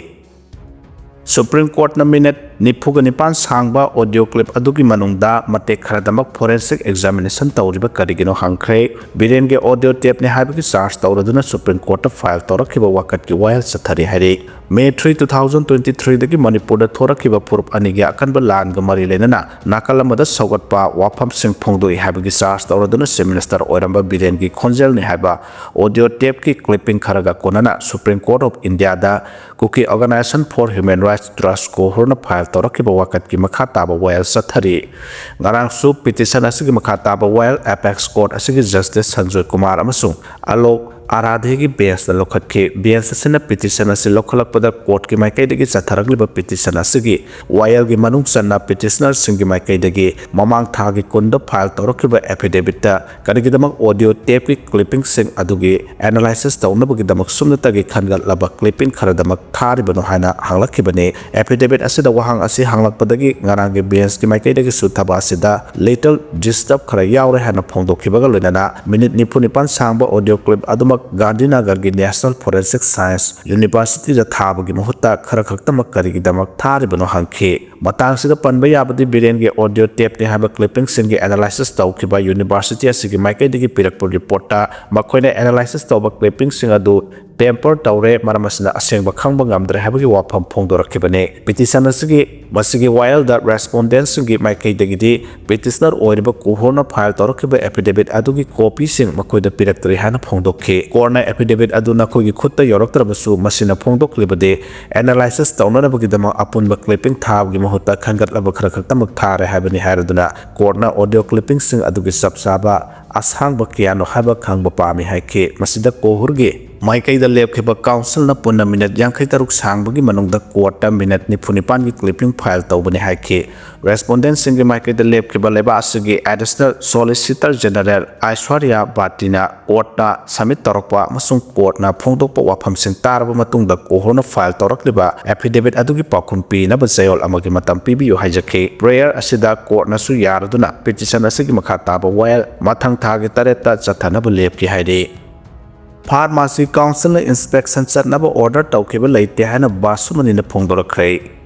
ꯁꯨꯄ꯭ꯔꯤꯝ ꯀꯣꯔꯠꯅ ꯃꯤꯅꯤꯠ ꯅꯤꯐꯨꯒ ꯅꯤꯄꯥꯟ ꯁꯥꯡꯕ ꯑꯣꯗꯤꯑꯣ ꯀ꯭ꯂꯤꯞ ꯑꯗꯨꯒꯤ ꯃꯅꯨꯡꯗ ꯃꯇꯦꯛ ꯈꯔꯗꯃꯛ ꯐꯣꯔꯦꯟꯁꯤꯛ ꯑꯦꯛꯖꯥꯃꯤꯅꯦꯁꯟ ꯇꯧꯔꯤꯕ ꯀꯔꯤꯒꯤꯅꯣ ꯍꯪꯈ꯭ꯔꯦ꯫ ꯕꯤꯔꯦꯟꯒꯤ ꯑꯣꯗꯤꯑꯣ ꯇꯦꯞꯅꯤ ꯍꯥꯏꯕꯒꯤ ꯆꯥꯔꯖ ꯇꯧꯔꯗꯨꯅ ꯁꯨꯄ꯭ꯔꯤꯝ ꯀꯣꯔꯠꯇ ꯐꯥꯏꯜ ꯇꯧꯔꯛꯈꯤꯕ ꯋꯥꯀꯠꯀꯤ ꯋꯥꯌꯦꯜ ꯆꯠꯊꯔꯤ ꯍꯥꯏꯔꯤ꯫ May three, two thousand twenty ꯊ꯭ꯔꯤꯗꯒꯤ ꯃꯅꯤꯄꯨꯔꯗ ꯊꯣꯔꯛꯈꯤꯕ ꯐꯨꯔꯨꯞ ꯑꯅꯤꯒꯤ ꯑꯀꯟꯕ ꯂꯥꯟꯒ ꯃꯔꯤ ꯂꯩꯅꯅ ꯅꯥꯀꯜ ꯑꯃꯗ ꯁꯧꯒꯠꯄ ꯋꯥꯐꯝꯁꯤꯡ ꯐꯣꯡꯗꯣꯛꯏ ꯍꯥꯏꯕꯒꯤ ꯆꯥꯔꯖ ꯇꯧꯔꯗꯨꯅ ꯆꯤꯐ ꯃꯤꯅꯤꯁꯇꯔ ꯑꯣꯏꯔꯝꯕ ꯕꯤꯔꯦꯟꯒꯤ ꯈꯣꯟꯖꯦꯜꯅꯤ ꯍꯥꯏꯕ ꯑꯣꯗꯤꯑꯣ ꯇꯦꯞꯀꯤ ꯀ꯭ꯂꯤꯞꯄꯤꯡ ꯈꯔꯒ ꯀꯣꯟꯅꯅ ꯁꯨꯄ꯭ꯔꯤꯝ ꯀꯣꯔꯠ ꯑꯣꯐ ꯏꯟꯗꯤꯌꯥꯗ ꯀꯨꯀꯤ ꯑꯣꯔꯒꯅꯥꯏꯖꯦꯁꯟ ꯐꯣꯔ ꯍ꯭ꯌꯨꯃꯦꯟ ꯔꯥꯏꯠꯁ ꯇ꯭ꯔꯁ ꯀꯣꯍꯨꯔꯅ ꯐꯥꯏꯜ ꯇꯧꯔꯛꯈꯤꯕ ꯋꯥꯀꯠꯀꯤ ꯃꯈꯥ ꯇꯥꯕ ꯋꯥꯌꯦꯜ ꯆꯠꯊꯔꯤ꯫ ꯉꯔꯥꯡꯁꯨ ꯄꯤꯇꯤꯁꯟ ꯑꯁꯤꯒꯤ ꯃꯈꯥ ꯇꯥꯕ ꯋꯥꯌꯦꯜ ꯑꯦꯄꯦꯛꯁ ꯀꯣꯔꯠ ꯑꯁꯤꯒꯤ ꯖꯁꯇꯤꯁ ꯁꯟꯖꯣꯏ ꯀꯨꯃꯥꯔ ꯑꯃꯁꯨꯡ ꯑꯂꯣꯛ ꯑꯔꯥꯙꯦꯒꯤ ꯕꯦꯟꯁꯅ ꯂꯧꯈꯠꯈꯤ꯫ ꯕꯦꯟꯁ ꯑꯁꯤꯅ ꯄꯤꯇꯤꯁꯟ ꯑꯁꯤ ꯂꯧꯈꯠꯂꯛꯄꯗ ꯀꯣꯔꯠꯀꯤ ꯃꯥꯏꯀꯩꯗꯒꯤ ꯆꯠꯊꯔꯛꯂꯤꯕ ꯄꯤꯇꯤꯁꯟ ꯑꯁꯤꯒꯤ ꯋꯥꯌꯦꯜꯒꯤ ꯃꯅꯨꯡ ꯆꯟꯅ ꯄꯤꯇꯤꯁꯅꯔꯁꯤꯡꯒꯤ ꯃꯥꯏꯀꯩꯗꯒꯤ ꯃꯃꯥꯡ ꯊꯥꯒꯤ ꯀꯨꯟꯗ ꯐꯥꯏꯜ ꯇꯧꯔꯛꯈꯤꯕ ꯑꯦꯐꯤꯗꯦꯕꯤꯠꯇ ꯀꯔꯤꯒꯤꯗꯃꯛ ꯑꯣꯗꯤꯑꯣ ꯇꯦꯞꯀꯤ ꯀ꯭ꯂꯤꯞꯄꯤꯡꯁꯤꯡ ꯑꯗꯨꯒꯤ ꯑꯦꯅꯥꯂꯥꯏꯁꯤꯁ ꯇꯧꯅꯕꯒꯤꯗꯃꯛ ꯁꯨꯞꯅꯇꯒꯤ ꯈꯟꯒꯠꯂꯕ ꯀ꯭ꯂꯤꯞꯄꯤꯡ ꯈꯔꯗꯃꯛ ꯊꯥꯔꯤꯕꯅꯣ ꯍꯥꯏꯅ ꯍꯪꯂꯛꯈꯤꯕꯅꯤ꯫ ꯑꯦꯐꯤꯗꯦꯕꯤꯠ ꯑꯁꯤꯗ ꯋꯥꯍꯪ ꯑꯁꯤ ꯍꯪꯂꯛꯄꯗꯒꯤ ꯉꯔꯥꯡꯒꯤ ꯕꯦꯟꯁꯀꯤ ꯃꯥꯏꯀꯩꯗꯒꯤꯁꯨ ꯊꯕꯛ ꯑꯁꯤꯗ ꯂꯤꯇꯜ ꯗꯤꯁꯇꯔꯕ ꯈꯔ ꯌꯥꯎꯔꯦ ꯍꯥꯏꯅ ꯐꯣꯡꯗꯣꯛꯈꯤꯕꯒ ꯂꯣꯏꯅꯅ ꯃꯤꯅꯤꯠ ꯅꯤꯐꯨ ꯅꯤꯄꯥꯟ ꯁꯥꯡꯕ ꯑꯣꯗꯤꯑꯣ ꯀ꯭ꯂꯤꯞ ꯑꯗꯨꯃꯛ ꯒꯥꯟꯙꯤꯅꯒꯔꯒꯤ ꯅꯦꯁꯅꯦꯜ ꯐꯣꯔꯦꯟꯁꯤꯛ ꯁꯥꯏꯟꯁ ꯌꯨꯅꯤꯚꯔꯁꯤꯇꯤꯗ ꯊꯥꯕꯒꯤ ꯃꯍꯨꯠꯇ ꯈꯔ ꯈꯛꯇꯃꯛ ꯀꯔꯤꯒꯤꯗꯃꯛ ꯊꯥꯔꯤꯕꯅꯣ ꯍꯪꯈꯤ꯫ ꯃꯇꯥꯡꯁꯤꯗ ꯄꯟꯕ ꯌꯥꯕꯗꯤ ꯕꯤꯔꯦꯟꯒꯤ ꯑꯣꯗꯤꯑꯣ ꯇꯦꯞꯅꯤ ꯍꯥꯏꯕ ꯀ꯭ꯂꯤꯞꯄꯤꯡꯁꯤꯡꯒꯤ ꯑꯦꯅꯥꯂꯥꯏꯁꯤꯁ ꯇꯧꯈꯤꯕ ꯌꯨꯅꯤꯚꯔꯁꯤꯇꯤ ꯑꯁꯤꯒꯤ ꯃꯥꯏꯀꯩꯗꯒꯤ ꯄꯤꯔꯛꯄ ꯔꯤꯄꯣꯔꯠꯇ ꯃꯈꯣꯏꯅ ꯑꯦꯅꯥꯂꯥꯏꯁꯤꯁ ꯇꯧꯕ ꯀ꯭ꯂꯤꯞꯄꯤꯡꯁꯤꯡ ꯑꯗꯨ ꯇꯦꯝꯄꯔ ꯇꯧꯔꯦ, ꯃꯔꯝ ꯑꯁꯤꯅ ꯑꯁꯦꯡꯕ ꯈꯪꯕ ꯉꯝꯗ꯭ꯔꯦ ꯍꯥꯏꯕꯒꯤ ꯋꯥꯐꯝ ꯐꯣꯡꯗꯣꯔꯛꯈꯤꯕꯅꯤ꯫ ꯄꯤꯇꯤꯁꯟ ꯑꯁꯤꯒꯤ ꯃꯁꯤꯒꯤ ꯋꯥꯌꯦꯜꯗ ꯔꯦꯁꯄꯣꯟꯗꯦꯟꯁꯤꯡꯒꯤ ꯃꯥꯏꯀꯩꯗꯒꯤꯗꯤ ꯄꯤꯇꯤꯁꯅꯔ ꯑꯣꯏꯔꯤꯕ ꯀꯨꯍꯣꯔꯅ ꯐꯥꯏꯜ ꯇꯧꯔꯛꯈꯤꯕ ꯑꯦꯐꯤꯗꯦꯕꯤꯠ ꯑꯗꯨꯒꯤ ꯀꯣꯄꯤꯁꯤꯡ ꯃꯈꯣꯏꯗ ꯄꯤꯔꯛꯇ꯭ꯔꯤ ꯍꯥꯏꯅ ꯐꯣꯡꯗꯣꯛꯈꯤ꯫ ꯀꯣꯔꯠꯅ ꯑꯦꯐꯤꯗꯦꯕꯤꯠ ꯑꯗꯨ ꯅꯈꯣꯏꯒꯤ ꯈꯨꯠꯇ ꯌꯧꯔꯛꯇ꯭ꯔꯕꯁꯨ ꯃꯁꯤꯅ ꯐꯣꯡꯗꯣꯛꯂꯤꯕꯗꯤ ꯑꯦꯅꯥꯂꯥꯏꯁꯤꯁ ꯇꯧꯅꯅꯕꯒꯤꯗꯃꯛ ꯑꯄꯨꯟꯕ ꯀ꯭ꯂꯤꯞꯄꯤꯡ ꯊꯥꯕꯒꯤ ꯃꯍꯨꯠꯇ ꯈꯟꯒꯠꯂꯕ ꯈꯔ ꯈꯛꯇꯃꯛ ꯊꯥꯔꯦ ꯍꯥꯏꯕꯅꯤ ꯍꯥꯏꯔꯗꯨꯅ ꯀꯣꯔꯠꯅ ꯑꯣꯗꯤꯑꯣ ꯀ꯭ꯂꯤꯞꯄꯤꯡꯁꯤꯡ ꯑꯗꯨꯒꯤ ꯆꯞ ꯆꯥꯕ ꯑꯁꯥꯡꯕ ꯀꯌꯥꯅꯣ ꯍꯥꯏꯕ ꯈꯪꯕ ꯄꯥꯝꯃꯤ ꯍꯥꯏꯈꯤ꯫ ꯃꯁꯤꯗ ꯀꯣꯍꯨꯔꯒꯤ ꯃꯥꯏꯀꯩꯗ ꯂꯦꯞꯈꯤꯕ ꯀꯥꯎꯟꯁꯤꯜꯅ ꯄꯨꯟꯅ ꯃꯤꯅꯠ ꯌꯥꯡꯈꯩ ꯇꯔꯨꯛ ꯁꯥꯡꯕꯒꯤ ꯃꯅꯨꯡꯗ ꯀꯣꯔꯠꯇ ꯃꯤꯅꯠ ꯅꯤꯐꯨ ꯅꯤꯄꯥꯟꯒꯤ ꯀ꯭ꯂꯤꯞꯄꯤꯡ ꯐꯥꯏꯜ ꯇꯧꯕꯅꯤ ꯍꯥꯏꯈꯤ꯫ ꯔꯦꯁꯄꯣꯟꯗꯦꯟꯁꯤꯡꯒꯤ ꯃꯥꯏꯀꯩꯗ ꯂꯦꯞꯈꯤꯕ ꯂꯩꯕꯥꯛ ꯑꯁꯤꯒꯤ ꯑꯦꯗꯤꯁꯅꯦꯜ ꯁꯣꯂꯤꯁꯤꯇꯔ ꯖꯦꯅꯔꯦꯜ ꯑꯥꯏꯁ꯭ꯋꯥꯔꯤꯌꯥ ꯚꯥꯇꯤꯅ ꯀꯣꯔꯠꯇ ꯁꯕꯃꯤꯠ ꯇꯧꯔꯛꯄ ꯑꯃꯁꯨꯡ ꯀꯣꯔꯠꯅ ꯐꯣꯡꯗꯣꯛꯄ ꯋꯥꯐꯝꯁꯤꯡ ꯇꯥꯔꯕ ꯃꯇꯨꯡꯗ ꯀꯣꯍꯨꯔꯅ ꯐꯥꯏꯜ ꯇꯧꯔꯛꯂꯤꯕ ꯑꯦꯐꯤꯗꯦꯕꯤꯠ ꯑꯗꯨꯒꯤ ꯄꯥꯎꯈꯨꯝ ꯄꯤꯅꯕ ꯆꯌꯣꯜ ꯑꯃꯒꯤ ꯃꯇꯝ ꯄꯤꯕꯤꯌꯨ ꯍꯥꯏꯖꯈꯤ꯫ ꯄ꯭ꯔꯦꯌꯔ ꯑꯁꯤꯗ ꯀꯣꯔꯠꯅꯁꯨ ꯌꯥꯔꯗꯨꯅ ꯄꯤꯇꯤꯁꯟ ꯑꯁꯤꯒꯤ ꯃꯈꯥ ꯇꯥꯕ ꯋꯥꯌꯦꯜ ꯃꯊꯪ ꯊꯥꯒꯤ ꯇꯔꯦꯠꯇ ꯆꯠꯊꯅꯕ ꯂꯦꯞꯈꯤ ꯍꯥꯏꯔꯤ꯫ ꯐꯥꯔꯃꯥꯁꯤ ꯀꯥꯎꯟꯁꯤꯜꯅ ꯏꯟꯁꯄꯦꯛꯁꯟ ꯆꯠꯅꯕ ꯑꯣꯔꯗꯔ ꯇꯧꯈꯤꯕ ꯂꯩꯇꯦ ꯍꯥꯏꯅ ꯕꯥꯁꯨꯃꯅꯤꯅ ꯐꯣꯡꯗꯣꯔꯛꯈ꯭ꯔꯦ꯫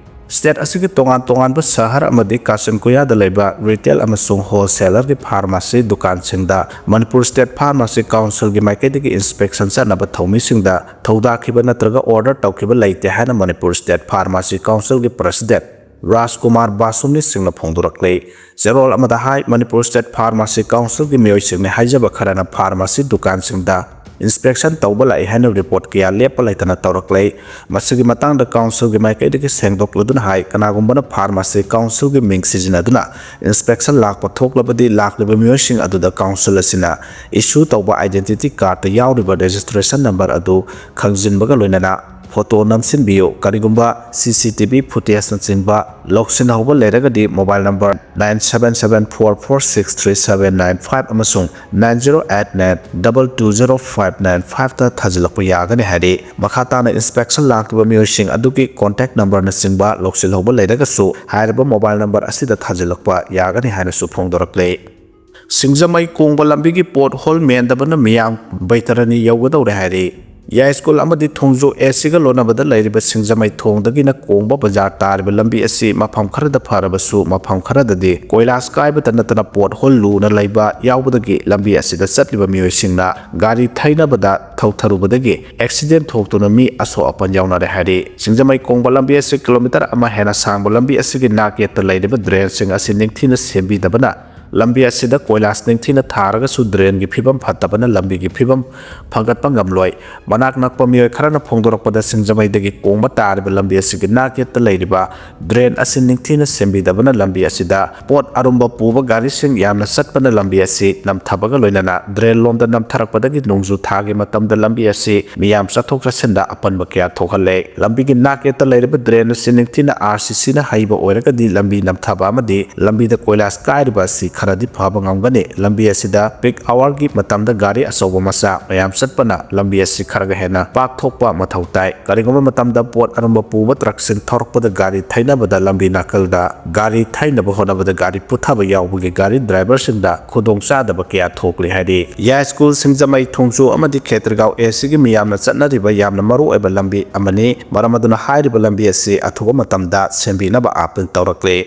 ꯁ꯭ꯇꯦꯠ ꯑꯁꯤꯒꯤ ꯇꯣꯉꯥꯟ ꯇꯣꯉꯥꯟꯕ ꯁꯍꯔ ꯑꯃꯗꯤ ꯀꯥꯆꯤꯟ ꯀꯣꯌꯥꯗ ꯂꯩꯕ ꯔꯤꯇꯦꯜ ꯑꯃꯁꯨꯡ ꯍꯣꯜꯁꯦꯂꯔꯒꯤ ꯐꯥꯔꯃꯥꯁꯤ ꯗꯨꯀꯥꯟꯁꯤꯡꯗ ꯃꯅꯤꯄꯨꯔ ꯁ꯭ꯇꯦꯠ ꯐꯥꯔꯃꯥꯁꯤ ꯀꯥꯎꯟꯁꯤꯜꯒꯤ ꯃꯥꯏꯀꯩꯗꯒꯤ ꯏꯟꯁꯄꯦꯛꯁꯟ ꯆꯠꯅꯕ ꯊꯧꯃꯤꯁꯤꯡꯗ ꯊꯧꯗꯥꯈꯤꯕ ꯅꯠꯇ꯭ꯔꯒ ꯑꯣꯔꯗꯔ ꯇꯧꯈꯤꯕ ꯂꯩꯇꯦ ꯍꯥꯏꯅ ꯃꯅꯤꯄꯨꯔ ꯁ꯭ꯇꯦꯠ ꯐꯥꯔꯃꯥꯁꯤ ꯀꯥꯎꯟꯁꯤꯜꯒꯤ ꯄ꯭ꯔꯁꯤꯗꯦꯟꯠ ꯔꯥꯖꯀꯨꯃꯥꯔ ꯕꯥꯁꯨꯝꯅꯤ ꯁꯤꯡꯅ ꯐꯣꯡꯗꯣꯔꯛꯂꯤ꯫ ꯆꯦꯔꯣꯜ ꯑꯃꯗ ꯍꯥꯏ, ꯃꯅꯤꯄꯨꯔ ꯁ꯭ꯇꯦꯠ ꯐꯥꯔꯃꯥꯁꯤ ꯀꯥꯎꯟꯁꯤꯜꯒꯤ ꯃꯤꯑꯣꯏꯁꯤꯡꯅ ꯍꯥꯏꯖꯕ ꯈꯔꯅ ꯐꯥꯔꯃꯥꯁꯤ ꯗꯨꯀꯥꯟꯁꯤꯡꯗ inspection ꯇꯧꯕ ꯂꯥꯛꯏ ꯍꯥꯏꯅ report ꯀꯌꯥ ꯂꯦꯞꯄ ꯂꯩꯇꯅ ꯇꯧꯔꯛꯂꯦ꯫ ꯃꯁꯤꯒꯤ ꯃꯇꯥꯡꯗ councilꯒꯤ ꯃꯥꯏꯀꯩꯗꯒꯤ ꯁꯦꯡꯗꯣꯛꯂꯗꯨꯅ ꯍꯥꯏ, ꯀꯅꯥꯒꯨꯝꯕꯅ farm ꯑꯁꯤ councilꯒꯤ ꯃꯤꯡ ꯁꯤꯖꯤꯟꯅꯗꯨꯅ inspection ꯂꯥꯛꯄ ꯊꯣꯛꯂꯕꯗꯤ, ꯂꯥꯛꯂꯤꯕ ꯃꯤꯑꯣꯏꯁꯤꯡ ꯑꯗꯨꯗ council ꯑꯁꯤꯅ issue ꯇꯧꯕ identity cardꯇ ꯌꯥꯎꯔꯤꯕ registration number ꯑꯗꯨ ꯈꯪꯖꯤꯟꯕꯒ ꯂꯣꯏꯅꯅ photo ꯅꯝꯁꯤꯟꯕꯤꯌꯨ꯫ ꯀꯔꯤꯒꯨꯝꯕ C C T V footageꯅꯆꯤꯡꯕ ꯂꯧꯁꯤꯟꯍꯧꯕ ꯂꯩꯔꯒꯗꯤ, mobile number nine seven seven four four six three seven nine five ꯑꯃꯁꯨꯡ nine zero eight nine double two zero five nine fiveꯇ ꯊꯥꯖꯤꯜꯂꯛꯄ ꯌꯥꯒꯅꯤ ꯍꯥꯏꯔꯤ꯫ ꯃꯈꯥ ꯇꯥꯅ inspection ꯂꯥꯛꯂꯤꯕ ꯃꯤꯑꯣꯏꯁꯤꯡ ꯑꯗꯨꯒꯤ contact numberꯅꯆꯤꯡꯕ ꯂꯧꯁꯤꯜꯍꯧꯕ ꯂꯩꯔꯒꯁꯨ, ꯍꯥꯏꯔꯤꯕ mobile number ꯑꯁꯤꯗ ꯊꯥꯖꯤꯜꯂꯛꯄ ꯌꯥꯒꯅꯤ ꯍꯥꯏꯅꯁꯨ ꯐꯣꯡꯗꯣꯔꯛꯂꯦ꯫ ꯁꯤꯡꯖꯃꯩ ꯀꯣꯡꯕ ꯂꯝꯕꯤꯒꯤ pothole ꯃꯦꯟꯗꯕꯅ ꯃꯤꯌꯥꯝ ꯕꯩꯇꯔꯅꯤ ꯌꯧꯒꯗꯧꯔꯦ ꯍꯥꯏꯔꯤ꯫ ꯌꯥꯏꯁ꯭ꯀꯨꯜ ꯑꯃꯗꯤ ꯊꯣꯡꯖꯨ ꯑꯦꯁꯤꯒ ꯂꯣꯟꯅꯕꯗ ꯂꯩꯔꯤꯕ ꯁꯤꯡꯖꯃꯩ ꯊꯣꯡꯗꯒꯤꯅ ꯀꯣꯡꯕ ꯕꯖꯥꯔ ꯇꯥꯔꯤꯕ ꯂꯝꯕꯤ ꯑꯁꯤ ꯃꯐꯝ ꯈꯔꯗ ꯐꯔꯕꯁꯨ, ꯃꯐꯝ ꯈꯔꯗꯗꯤ ꯀꯣꯏꯂꯥꯁ ꯀꯥꯏꯕꯇ ꯅꯠꯇꯅ pothole ꯂꯨꯅ ꯂꯩꯕ ꯌꯥꯎꯕꯗꯒꯤ ꯂꯝꯕꯤ ꯑꯁꯤꯗ ꯆꯠꯂꯤꯕ ꯃꯤꯑꯣꯏꯁꯤꯡꯅ ꯒꯥꯔꯤ ꯊꯩꯅꯕꯗ ꯊꯧꯊꯔꯨꯕꯗꯒꯤ accident ꯊꯣꯛꯇꯨꯅ ꯃꯤ ꯑꯁꯣꯛ ꯑꯄꯟ ꯌꯥꯎꯅꯔꯦ ꯍꯥꯏꯔꯤ꯫ ꯁꯤꯡꯖꯃꯩ ꯀꯣꯡꯕ ꯂꯝꯕꯤ ꯑꯁꯤ kilometre ꯑꯃ ꯍꯦꯟꯅ ꯁꯥꯡꯕ ꯂꯝꯕꯤ ꯑꯁꯤꯒꯤ ꯅꯥꯛ ꯌꯦꯠꯇ ꯂꯩꯔꯤꯕ drainꯁꯤꯡ ꯑꯁꯤ ꯅꯤꯡꯊꯤꯅ ꯁꯦꯝꯕꯤꯗꯕꯅ ꯂꯝꯕꯤ ꯑꯁꯤꯗ ꯀꯣꯏꯂꯥꯁ ꯅꯤꯡꯊꯤꯅ ꯊꯥꯔꯒꯁꯨ drainꯒꯤ ꯐꯤꯕꯝ ꯐꯠꯇꯕꯅ ꯂꯝꯕꯤꯒꯤ ꯐꯤꯕꯝ ꯐꯒꯠꯄ ꯉꯝꯂꯣꯏ꯫ ꯃꯅꯥꯛ ꯅꯛꯄ ꯃꯤꯑꯣꯏ ꯈꯔꯅ ꯐꯣꯡꯗꯣꯔꯛꯄꯗ, ꯁꯤꯡꯖꯃꯩꯗꯒꯤ ꯀꯣꯡꯕ ꯇꯥꯔꯤꯕ ꯂꯝꯕꯤ ꯑꯁꯤꯒꯤ ꯅꯥꯛ ꯌꯦꯠꯇ ꯂꯩꯔꯤꯕ drain ꯑꯁꯤ ꯅꯤꯡꯊꯤꯅ ꯁꯦꯝꯕꯤꯗꯕꯅ ꯂꯝꯕꯤ ꯑꯁꯤꯗ ꯄꯣꯠ ꯑꯔꯨꯝꯕ ꯄꯨꯕ ꯒꯥꯔꯤꯁꯤꯡ ꯌꯥꯝꯅ ꯆꯠꯄꯅ ꯂꯝꯕꯤ ꯑꯁꯤ ꯅꯝꯊꯕꯒ ꯂꯣꯏꯅꯅ drain ꯂꯣꯝꯗ ꯅꯝꯊꯔꯛꯄꯗꯒꯤ ꯅꯣꯡꯖꯨ ꯊꯥꯒꯤ ꯃꯇꯝꯗ ꯂꯝꯕꯤ ꯑꯁꯤ ꯃꯤꯌꯥꯝ ꯆꯠꯊꯣꯛ ꯆꯠꯁꯤꯟꯗ ꯑꯄꯟꯕ ꯀꯌꯥ ꯊꯣꯛꯍꯜꯂꯦ꯫ ꯂꯝꯕꯤꯒꯤ ꯅꯥꯛ ꯌꯦꯠꯇ ꯂꯩꯔꯤꯕ drain ꯑꯁꯤ ꯅꯤꯡꯊꯤꯅ R C Cꯅ ꯍꯩꯕ ꯑꯣꯏꯔꯒꯗꯤ ꯂꯝꯕꯤ ꯅꯝꯊꯕ ꯑꯃꯗꯤ ꯂꯝꯕꯤꯗ ꯀꯣꯏꯂꯥꯁ ꯀꯥꯏꯔꯤꯕ ꯑꯁꯤ ꯈꯔꯗꯤ ꯐꯕ ꯉꯝꯒꯅꯤ꯫ ꯂꯝꯕꯤ ꯑꯁꯤꯗ peak hourꯒꯤ ꯃꯇꯝꯗ ꯒꯥꯔꯤ ꯑꯆꯧꯕ ꯃꯆꯥ ꯃꯌꯥꯝ ꯆꯠꯄꯅ ꯂꯝꯕꯤ ꯑꯁꯤ ꯈꯔꯒ ꯍꯦꯟꯅ ꯄꯥꯛꯊꯣꯛꯄ ꯃꯊꯧ ꯇꯥꯏ꯫ ꯀꯔꯤꯒꯨꯝꯕ ꯃꯇꯝꯗ ꯄꯣꯠ ꯑꯔꯨꯝꯕ ꯄꯨꯕ truckꯁꯤꯡ ꯊꯧꯔꯛꯄꯗ ꯒꯥꯔꯤ ꯊꯩꯅꯕꯗ ꯂꯝꯕꯤ ꯅꯥꯀꯜꯗ ꯒꯥꯔꯤ ꯊꯩꯅꯕ ꯍꯣꯠꯅꯕꯗ ꯒꯥꯔꯤ ꯄꯨꯊꯕ ꯌꯥꯎꯕꯒꯤ ꯒꯥꯔꯤ driverꯁꯤꯡꯗ ꯈꯨꯗꯣꯡꯆꯥꯗꯕ ꯀꯌꯥ ꯊꯣꯛꯂꯤ ꯍꯥꯏꯔꯤ꯫ ꯌꯥꯏꯁ꯭ꯀꯨꯜ, ꯁꯤꯡꯖꯃꯩ, ꯊꯣꯡꯖꯨ ꯑꯃꯗꯤ ꯈꯦꯇ꯭ꯔꯤꯒꯥꯎ ꯑꯦꯁꯤꯒꯤ ꯃꯤꯌꯥꯝꯅ ꯆꯠꯅꯔꯤꯕ ꯌꯥꯝꯅ ꯃꯔꯨꯑꯣꯏꯕ ꯂꯝꯕꯤ ꯑꯃꯅꯤ꯫ ꯃꯔꯝ ꯑꯗꯨꯅ ꯍꯥꯏꯔꯤꯕ ꯂꯝꯕꯤ ꯑꯁꯤ ꯑꯊꯨꯕ ꯃꯇꯝꯗ ꯁꯦꯝꯕꯤꯅꯕ appeal ꯇꯧꯔꯛꯂꯤ꯫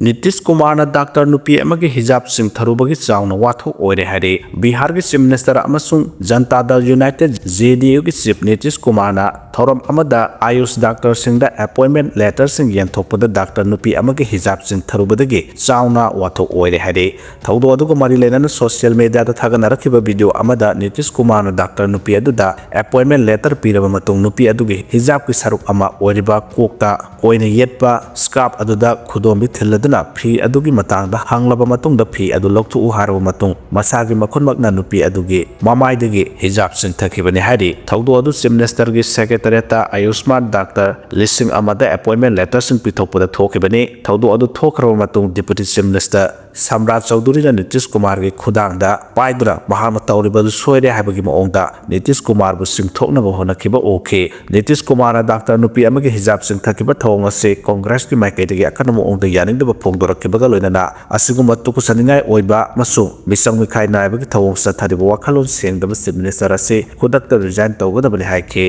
ꯅꯤꯇꯤꯁ ꯀꯨꯃꯥꯔꯅ ꯗꯥꯛꯇꯔ ꯅꯨꯄꯤ ꯑꯃꯒꯤ ꯍꯤꯖꯥꯕ ꯆꯤꯡꯊꯔꯨꯕꯒꯤ ꯆꯥꯎꯅ ꯋꯥꯊꯣꯛ ꯑꯣꯏꯔꯦ ꯍꯥꯏꯔꯦ꯫ ꯕꯤꯍꯥꯔꯒꯤ Chief Minister ꯑꯃꯁꯨꯡ ꯖꯟꯇꯥ ꯗꯜ United, J D U ꯒꯤ Chief ꯅꯤꯇꯤꯁ ꯀꯨꯃꯥꯔꯅ ꯊꯧꯔꯝ ꯑꯃꯗ ꯑꯥꯌꯨꯁ ꯗꯥꯛꯇꯔꯁꯤꯡꯗ appointment letterꯁꯤꯡ ꯌꯦꯟꯊꯣꯛꯄꯗ ꯗꯥꯛꯇꯔ ꯅꯨꯄꯤ ꯑꯃꯒꯤ ꯍꯤꯖꯥꯕ ꯆꯤꯡꯊꯔꯨꯕꯗꯒꯤ ꯆꯥꯎꯅ ꯋꯥꯊꯣꯛ ꯑꯣꯏꯔꯦ ꯍꯥꯏꯔꯦ꯫ ꯊꯧꯗꯣꯛ ꯑꯗꯨꯒ ꯃꯔꯤ ꯂꯩꯅꯅ social mediaꯗ ꯊꯥꯒꯠꯅꯔꯛꯈꯤꯕ video ꯑꯃꯗ ꯅꯤꯇꯤꯁ ꯀꯨꯃꯥꯔꯅ ꯗꯥꯛꯇꯔ ꯅꯨꯄꯤ ꯑꯗꯨꯗ appointment letter ꯄꯤꯔꯕ ꯃꯇꯨꯡ ꯅꯨꯄꯤ ꯑꯗꯨꯒꯤ ꯍꯤꯖꯥꯕꯀꯤ ꯁꯔꯨꯛ ꯑꯃ ꯑꯣꯏꯔꯤꯕ ꯀꯣꯛꯇ ꯀꯣꯏꯅ ꯌꯦꯠꯄ scarf ꯑꯗꯨꯗ ꯈꯨꯗꯣꯝꯕꯤ ꯊꯤꯜꯂꯗꯨꯅ ꯐꯤ ꯑꯗꯨꯒꯤ ꯃꯇꯥꯡꯗ ꯍꯪꯂꯕ ꯃꯇꯨꯡꯗ ꯐꯤ ꯑꯗꯨ ꯂꯧꯊꯣꯛꯎ ꯍꯥꯏꯔꯕ ꯃꯇꯨꯡ ꯃꯁꯥꯒꯤ ꯃꯈꯨꯠꯃꯛꯅ ꯅꯨꯄꯤ ꯑꯗꯨꯒꯤ ꯃꯃꯥꯏꯗꯒꯤ ꯍꯤꯖꯥꯕ ꯆꯤꯡꯊꯈꯤꯕꯅꯤ ꯍꯥꯏꯔꯤ꯫ ꯊꯧꯗꯣꯛ ꯑꯗꯨ Chief Ministerꯒꯤ Secretariatꯇ ꯑꯌꯨꯁꯃꯥꯟ ꯗꯥꯛꯇꯔ ꯂꯤꯁꯤꯡ ꯑꯃꯗ appointment letterꯁꯤꯡ ꯄꯤꯊꯣꯛꯄꯗ ꯊꯣꯛꯈꯤꯕꯅꯤ꯫ ꯊꯧꯗꯣꯛ ꯑꯗꯨ ꯊꯣꯛꯈ꯭ꯔꯕ ꯃꯇꯨꯡ Deputy Chief Minister ꯁꯝꯔꯥꯖ ꯆꯧꯙꯨꯔꯤꯅ ꯅꯤꯇꯤꯁ ꯀꯨꯃꯥꯔꯒꯤ ꯈꯨꯗꯥꯡꯗ ꯄꯥꯏꯗꯨꯅ ꯃꯍꯥꯛꯅ ꯇꯧꯔꯤꯕ ꯑꯗꯨ ꯁꯣꯏꯔꯦ ꯍꯥꯏꯕꯒꯤ ꯃꯑꯣꯡꯗ ꯅꯤꯇꯤꯁ ꯀꯨꯃꯥꯔꯕꯨ ꯆꯤꯡꯊꯣꯛꯅꯕ ꯍꯣꯠꯅꯈꯤꯕ ꯎꯈꯤ꯫ ꯅꯤꯇꯤꯁ ꯀꯨꯃꯥꯔꯅ ꯗꯥꯛꯇꯔ ꯅꯨꯄꯤ ꯑꯃꯒꯤ ꯍꯤꯖꯥꯕ ꯆꯤꯡꯊꯈꯤꯕ ꯊꯧꯑꯣꯡ ꯑꯁꯤ ꯀꯣꯡꯒ꯭ꯔꯦꯁꯀꯤ ꯃꯥꯏꯀꯩꯗꯒꯤ ꯑꯀꯟꯕ ꯃꯑꯣꯡꯗ ꯌꯥꯅꯤꯡꯗꯕ ꯐꯣꯡꯗꯣꯔꯛꯈꯤꯕꯒ ꯂꯣꯏꯅꯅ ꯑꯁꯤꯒꯨꯝꯕ ꯇꯨꯀꯠꯆꯅꯤꯡꯉꯥꯏ ꯑꯣꯏꯕ ꯑꯃꯁꯨꯡ ꯃꯤꯆꯪ ꯃꯤꯈꯥꯏ ꯅꯥꯏꯕꯒꯤ ꯊꯧꯑꯣꯡ ꯆꯠꯊꯔꯤꯕ ꯋꯥꯈꯜꯂꯣꯟ ꯁꯦꯡꯗꯕ Chief Minister ꯑꯁꯤ ꯈꯨꯗꯛꯇ resign ꯇꯧꯒꯗꯕꯅꯤ ꯍꯥꯏꯈꯤ꯫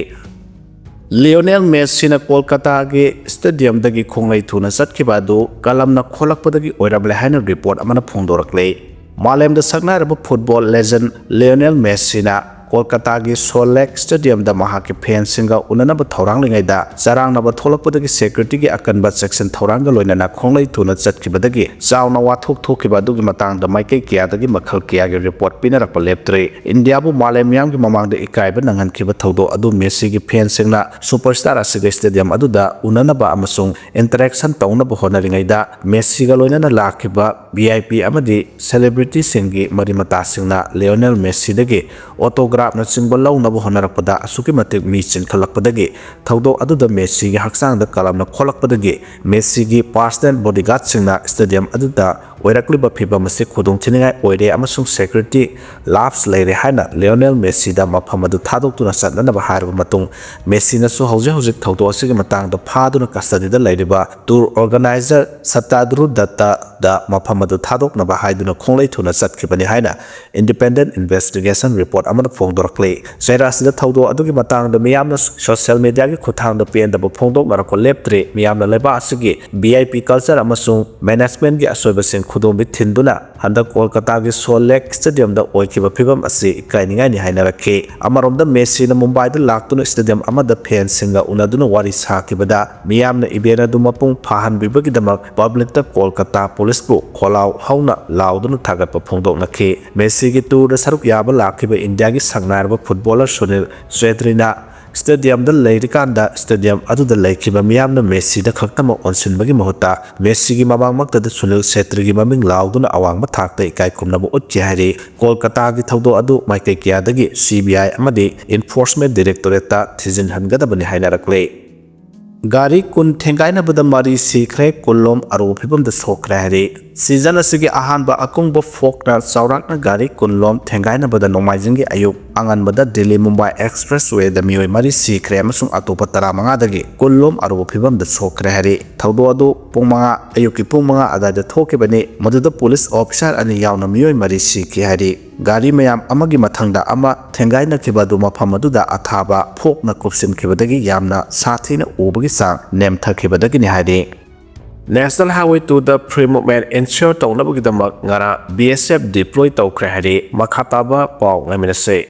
ꯂꯤꯑꯣꯅꯦꯜ ꯃꯦꯁꯤꯅ ꯀꯣꯜꯀꯇꯥꯒꯤ stadiumꯗꯒꯤ ꯈꯣꯡꯂꯩ ꯊꯨꯅ ꯆꯠꯈꯤꯕ ꯑꯗꯨ ꯀꯂꯝꯅ ꯈꯣꯠꯂꯛꯄꯗꯒꯤ ꯑꯣꯏꯔꯝꯂꯦ ꯍꯥꯏꯅ report ꯑꯃꯅ ꯐꯣꯡꯗꯣꯔꯛꯂꯦ꯫ ꯃꯥꯂꯦꯝꯗ ꯁꯛꯅꯥꯏꯔꯕ football legend ꯂꯤꯑꯣꯅꯦꯜ ꯃꯦꯁꯤꯅ ꯀꯣꯜꯀꯇꯥꯒꯤ ꯁꯣꯜ ꯂꯦꯛ stadiumꯗ ꯃꯍꯥꯛꯀꯤ fanꯁꯤꯡꯒ ꯎꯅꯅꯕ ꯊꯧꯔꯥꯡꯂꯤꯉꯩꯗ ꯆꯔꯥꯡꯅꯕ ꯊꯣꯛꯂꯛꯄꯗꯒꯤ securityꯒꯤ ꯑꯀꯟꯕ ꯆꯦꯛꯁꯤꯟ ꯊꯧꯔꯥꯡꯒ ꯂꯣꯏꯅꯅ ꯈꯣꯡꯂꯩ ꯊꯨꯅ ꯆꯠꯈꯤꯕꯗꯒꯤ ꯆꯥꯎꯅ ꯋꯥꯊꯣꯛ ꯊꯣꯛꯈꯤꯕ ꯑꯗꯨꯒꯤ ꯃꯇꯥꯡꯗ ꯃꯥꯏꯀꯩ ꯀꯌꯥꯗꯒꯤ ꯃꯈꯜ ꯀꯌꯥꯒꯤ report ꯄꯤꯅꯔꯛꯄ ꯂꯦꯞꯇ꯭ꯔꯤ꯫ ꯏꯟꯗꯤꯌꯥꯕꯨ ꯃꯥꯂꯦꯝ ꯃꯤꯌꯥꯝꯒꯤ ꯃꯃꯥꯡꯗ ꯏꯀꯥꯏꯕ ꯅꯪꯍꯟꯈꯤꯕ ꯊꯧꯗꯣꯛ ꯑꯗꯨ ꯃꯦꯁꯤꯒꯤ fanꯁꯤꯡꯅ superstar ꯑꯁꯤꯒ stadium ꯑꯗꯨꯗ ꯎꯅꯅꯕ ꯑꯃꯁꯨꯡ interaction ꯇꯧꯅꯕ ꯍꯣꯠꯅꯔꯤꯉꯩꯗ ꯃꯦꯁꯤꯒ ꯂꯣꯏꯅꯅ ꯂꯥꯛꯈꯤꯕ V I P ꯑꯃꯗꯤ celebrityꯁꯤꯡꯒꯤ ꯃꯔꯤ ꯃꯇꯥꯁꯤꯡꯅ ꯂꯤꯑꯣꯅꯦꯜ ꯃꯦꯁꯤꯗꯒꯤ autographꯅꯆꯤꯡꯕ ꯂꯧꯅꯕ ꯍꯣꯠꯅꯔꯛꯄꯗ ꯑꯁꯨꯛꯀꯤ ꯃꯇꯤꯛ ꯃꯤ ꯆꯤꯟꯈꯠꯂꯛꯄꯗꯒꯤ ꯊꯧꯗꯣꯛ ꯑꯗꯨꯗ ꯃꯦꯁꯤꯒꯤ ꯍꯛꯆꯥꯡꯗ ꯀꯂꯝꯅ ꯈꯣꯠꯂꯛꯄꯗꯒꯤ ꯃꯦꯁꯤꯒꯤ personal bodyguardꯁꯤꯡꯅ stadium ꯑꯗꯨꯗ ꯑꯣꯏꯔꯛꯂꯤꯕ ꯐꯤꯚꯝ ꯑꯁꯤ ꯈꯨꯗꯣꯡꯊꯤꯅꯤꯡꯉꯥꯏ ꯑꯣꯏꯔꯦ ꯑꯃꯁꯨꯡ security lapse ꯂꯩꯔꯦ ꯍꯥꯏꯅ ꯂꯤꯑꯣꯅꯦꯜ ꯃꯦꯁꯤꯗ ꯃꯐꯝ ꯑꯗꯨ ꯊꯥꯗꯣꯛꯇꯨꯅ ꯆꯠꯅꯅꯕ ꯍꯥꯏꯔꯕ ꯃꯇꯨꯡ ꯃꯦꯁꯤꯅꯁꯨ ꯍꯧꯖꯤꯛ ꯍꯧꯖꯤꯛ ꯊꯧꯗꯣꯛ ꯑꯁꯤꯒꯤ ꯃꯇꯥꯡꯗ ꯐꯥꯗꯨꯅ custodyꯗ ꯂꯩꯔꯤꯕ tour organizer ꯁꯇꯥꯗ꯭ꯔꯨ ꯗꯠꯇ ꯗ ꯃꯐꯝ ꯑꯗꯨ ꯊꯥꯗꯣꯛꯅꯕ ꯍꯥꯏꯗꯨꯅ ꯈꯣꯡꯂꯩ ꯊꯨꯅ ꯆꯠꯈꯤꯕꯅꯤ ꯍꯥꯏꯅ Independent Investigation Report ꯑꯃꯅ ꯐꯣꯡꯗꯣꯔꯛꯂꯤ꯫ ꯆꯩꯔꯥꯁꯤꯗ ꯊꯧꯗꯣꯛ ꯑꯗꯨꯒꯤ ꯃꯇꯥꯡꯗ ꯃꯤꯌꯥꯝꯅ social media ꯒꯤ ꯈꯨꯠꯊꯥꯡꯗ ꯄꯦꯟꯗꯕ ꯐꯣꯡꯗꯣꯛꯅꯔꯛꯄ ꯂꯦꯞꯇ꯭ꯔꯤ꯫ ꯃꯤꯌꯥꯝꯅ ꯂꯩꯕꯥꯛ ꯑꯁꯤꯒꯤ V I P culture ꯑꯃꯁꯨꯡ management ꯒꯤ ꯑꯁꯣꯏꯕꯁꯤꯡ ꯈꯨꯗꯣꯝꯕꯤ ꯊꯤꯟꯗꯨꯅ ꯍꯟꯗꯛ ꯀꯣꯜꯀꯇꯥꯒꯤ Salt Lake Stadium ꯗ ꯑꯣꯏꯈꯤꯕ ꯐꯤꯕꯝ ꯑꯁꯤ ꯏꯀꯥꯏꯅꯤꯡꯉꯥꯏꯅꯤ ꯍꯥꯏꯅꯔꯛꯈꯤ꯫ ꯑꯃꯔꯣꯝꯗ ꯃꯦꯁꯤꯅ ꯃꯨꯝꯕꯥꯏꯗ ꯂꯥꯛꯇꯨꯅ stadium ꯑꯃꯗ fan ꯁꯤꯡꯒ ꯎꯅꯗꯨꯅ ꯋꯥꯔꯤ ꯁꯥꯈꯤꯕꯗ ꯃꯤꯌꯥꯝꯅ event ꯑꯗꯨ ꯃꯄꯨꯡ ꯐꯥꯍꯟꯕꯤꯕꯒꯤꯗꯃꯛ public ꯇ ꯀꯣꯜꯀꯇꯥ police ꯄꯨ ꯈꯣꯜꯂꯥꯎ ꯍꯧꯅ ꯂꯥꯎꯗꯨꯅ ꯊꯥꯒꯠꯄ ꯐꯣꯡꯗꯣꯛꯅꯈꯤ꯫ ꯃꯦꯁꯤꯒꯤ tour ꯗ ꯁꯔꯨꯛ ꯌꯥꯕ ꯂꯥꯛꯈꯤꯕ ꯏꯟꯗꯤꯌꯥꯒꯤ ꯁꯛꯅꯥꯏꯔꯕ footballer ꯁꯨꯅꯤꯜ ꯁꯦꯇ꯭ꯔꯤꯅ stadium ꯗ ꯂꯩꯔꯤꯀꯥꯟꯗ stadium ꯑꯗꯨꯗ ꯂꯩꯈꯤꯕ ꯃꯤꯌꯥꯝꯅ ꯃꯦꯁꯤꯗ ꯈꯛꯇꯃꯛ ꯑꯣꯟꯁꯤꯟꯕꯒꯤ ꯃꯍꯨꯠꯇ ꯃꯦꯁꯤꯒꯤ ꯃꯃꯥꯡꯃꯛꯇꯗ ꯁꯨꯅꯤꯜ ꯁꯦꯇ꯭ꯔꯤꯒꯤ ꯃꯃꯤꯡ ꯂꯥꯎꯗꯨꯅ ꯑꯋꯥꯡꯕ ꯊꯥꯛꯇ ꯏꯀꯥꯏ ꯈꯨꯝꯅꯕ ꯎꯠꯈꯤ ꯍꯥꯏꯔꯤ꯫ ꯀꯣꯜꯀꯇꯥꯒꯤ ꯊꯧꯗꯣꯛ ꯑꯗꯨ ꯃꯥꯏꯀꯩ ꯀꯌꯥꯗꯒꯤ C B I ꯑꯃꯗꯤ Enforcement Directorate ꯇ ꯊꯤꯖꯤꯟꯍꯟꯒꯗꯕꯅꯤ ꯍꯥꯏꯅꯔꯛꯂꯦ꯫ ꯒꯥꯔꯤ ꯀꯨꯟ ꯊꯦꯡꯒꯥꯏꯅꯕꯗ ꯃꯔꯤ ꯁꯤꯈ꯭ꯔꯦ, ꯀꯨꯟꯂꯣꯝ ꯑꯔꯨꯕ ꯐꯤꯕꯝꯗ ꯁꯣꯛꯈ꯭ꯔꯦ ꯍꯥꯏꯔꯤ꯫ Season ꯑꯁꯤꯒꯤ ꯑꯍꯥꯟꯕ ꯑꯀꯨꯡꯕ ꯐꯣꯛꯅ ꯆꯥꯎꯔꯥꯛꯅ ꯒꯥꯔꯤ ꯀꯨꯟꯂꯣꯝ ꯊꯦꯡꯒꯥꯏꯅꯕꯗ ꯅꯣꯡꯃꯥꯏꯖꯤꯡꯒꯤ ꯑꯌꯨꯛ ꯑꯉꯟꯕꯗ ꯗꯤꯜꯂꯤ ꯃꯨꯝꯕꯥꯏ expressway ꯗ ꯃꯤꯑꯣꯏ ꯃꯔꯤ ꯁꯤꯈ꯭ꯔꯦ ꯑꯃꯁꯨꯡ ꯑꯇꯣꯞꯄ ꯇꯔꯥꯃꯉꯥꯗꯒꯤ ꯀꯨꯟꯂꯣꯝ ꯑꯔꯨꯕ ꯐꯤꯕꯝꯗ ꯁꯣꯛꯈ꯭ꯔꯦ ꯍꯥꯏꯔꯤ꯫ ꯊꯧꯗꯣꯛ ꯑꯗꯨ ꯄꯨꯡ ꯃꯉꯥ, ꯑꯌꯨꯛꯀꯤ ꯄꯨꯡ ꯃꯉꯥ ꯑꯗꯨꯋꯥꯏꯗ ꯊꯣꯛꯈꯤꯕꯅꯤ꯫ ꯃꯗꯨꯗ police officer ꯑꯅꯤ ꯌꯥꯎꯅ ꯃꯤꯑꯣꯏ ꯃꯔꯤ ꯁꯤꯈꯤ ꯍꯥꯏꯔꯤ꯫ ꯒꯥꯔꯤ ꯃꯌꯥꯝ ꯑꯃꯒꯤ ꯃꯊꯪꯗ ꯑꯃ ꯊꯦꯡꯒꯥꯏꯅꯈꯤꯕ ꯑꯗꯨ ꯃꯐꯝ ꯑꯗꯨꯗ ꯑꯊꯥꯕ ꯐꯣꯛꯅ ꯀꯨꯞꯁꯤꯟꯈꯤꯕꯗꯒꯤ ꯌꯥꯝꯅ ꯁꯥꯊꯤꯅ ꯎꯕꯒꯤ ꯆꯥꯡ ꯅꯦꯝꯊꯈꯤꯕꯗꯒꯤꯅꯤ ꯍꯥꯏꯔꯤ꯫ National Highway two ꯗ free movement ensure ꯇꯧꯅꯕꯒꯤꯗꯃꯛ ꯉꯔꯥꯡ B S F deploy ꯇꯧꯈ꯭ꯔꯦ ꯍꯥꯏꯔꯤ꯫ ꯃꯈꯥ ꯇꯥꯕ ꯄꯥꯎ ꯉꯥꯏꯃꯤꯟꯅꯁꯤ꯫